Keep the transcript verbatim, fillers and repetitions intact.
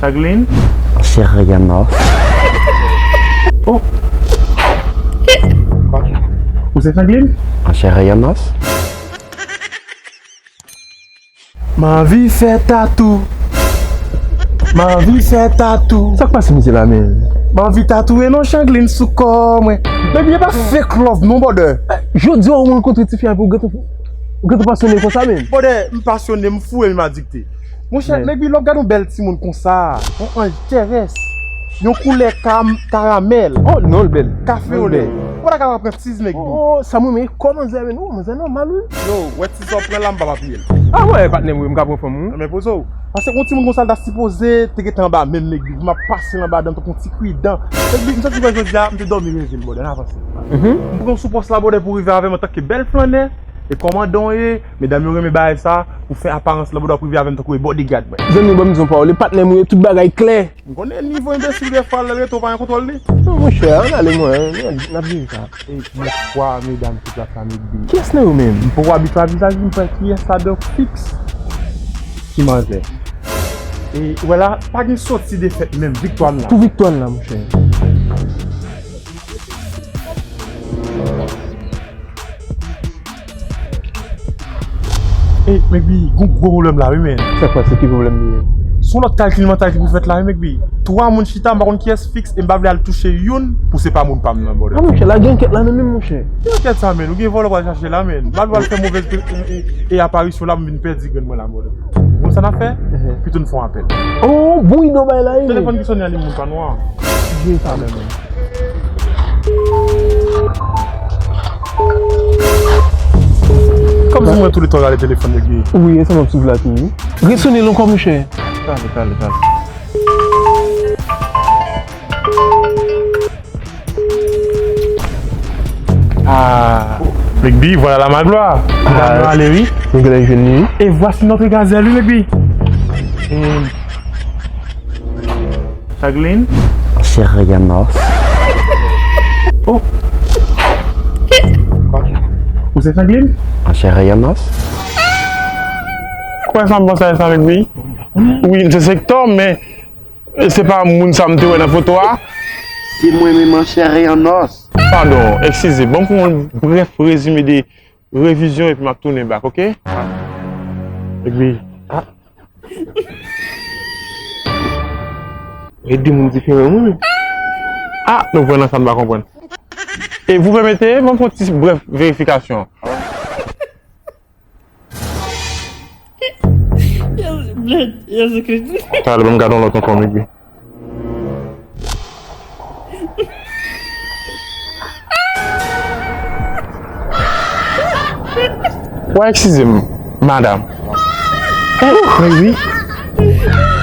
Chagline? Chère Yanos. Oh! Ou se Chagline? Chère Yanos. M anvi fè tatou. M anvi fè tatou. Sa k pase misye la menm? M anvi tatouye non Chagline sou kò mwen. Baby, e pa fake love non, brother. Jodi a ou rankontre tifi a epi ou gentan, ou gentan pasyone konsa menm? Brother, m pasyone, m fou e m adikte. Monchè, Nèg, lè w ap gade yon bèl timoun konsa, yon anj terès, yon koulè kam-, karamèl, oh non, l bèl, kafe olè, ou pa ta ka pa pran tiz, Nèg. Oh, sa m renmen, kò manzè, men non, manzè nòmal wi. Yo, wè ti sa w pran la, m p ap apiye l. Ah wè, patnè m, wi, m ka pran fanm wi. Men poze w. Paske yon timoun konsa l ta sipoze te gentan anba men m, Nèg, m ap pase l anba dan tankou yon ti kridan. Nèg, m santi kwè jodi a, m te dòmi reve l, brother, n avanse. M pran w sou pòs la, brother, pou w rive avè m antanke bèl flannè e kòmandan w ye. Medam yo renmen bagay sa, pou fè aparans la, brother, w ap rive avè m tankou e bodyguard mwen. Zanmi, ban m di yon pawòl, e patnè m ou ye, tout bagay klè. M konnen nivo enbesil dèfwa, lè l rete w pa gen kontwòl li. Non, monchè, ann ale mwen, n ap viv sa. E bonswa, medam, tout la fanmi bi. Kiyès nan yo menm? M poko abitye a vizaj li, m pa wè kiyès ladan yo fiks ki manzè. E, wè la, pa gen soti defèt menm, viktwa n la. Pou viktwa n la, monchè. Ey, Megby, gon gwo pwoblèm la, wi, men. Sa k pase, ki pwoblèm li ye? Se yon lòt kalkil mantal ki pou fèt la, wi, Megby. Twa moun chita, m pa konn kiyès fiks, e m pa vle al touche youn pou se pa moun pa m nan, brother. Ah, monchè, lage ankèt la, non, menm, monchè. Ki ankèt sa, men? Ou gen vòlò pral chache la, men. M pa vle al fè movèz pe-, e, e, e aparisyon la, m vin pèdi grenn mwen la, brother. Ou konn sa n ap fè? Pito n fè yon apèl. Oh, bon ide w bay la, wi. Telefòn ki sonnen an, li moun pa nwa. Byen sa menm. Kòmsi mwen tou le tan gade telefòn yo gen. Wi, e sa m ap swiv la tou, wi. Resonnen l ankò, monchè. Tale, tale, tale. Ah, Megby, voilà la magloire. Medam yo ale, wi. Nou genlè jwenn li, wi. Et voici notre gazelle, wi, Megby. Chagline? Chère Yanos. Oh! Ou se Chagline? Chère Yanos. Kwè sa m panse a sa, Megby? Wi, m se Sektò, men se pa moun sa m te wè nan foto a. Se mwen menm, Chère Yanos. Padon, eskize, ban m fè yon brèf rezime de revizyon epi m ap tounen back, oke? Epi, ah. E de moun diferan, wi. Ah, nou pran nan sa n pa konprann. E vous permettez, ban m fè yon ti brèf verifikasyon. Jezikri. Talè, ban m gade yon lòt ankò, Megby. Wè, eskize m, madanm. Wi, wi.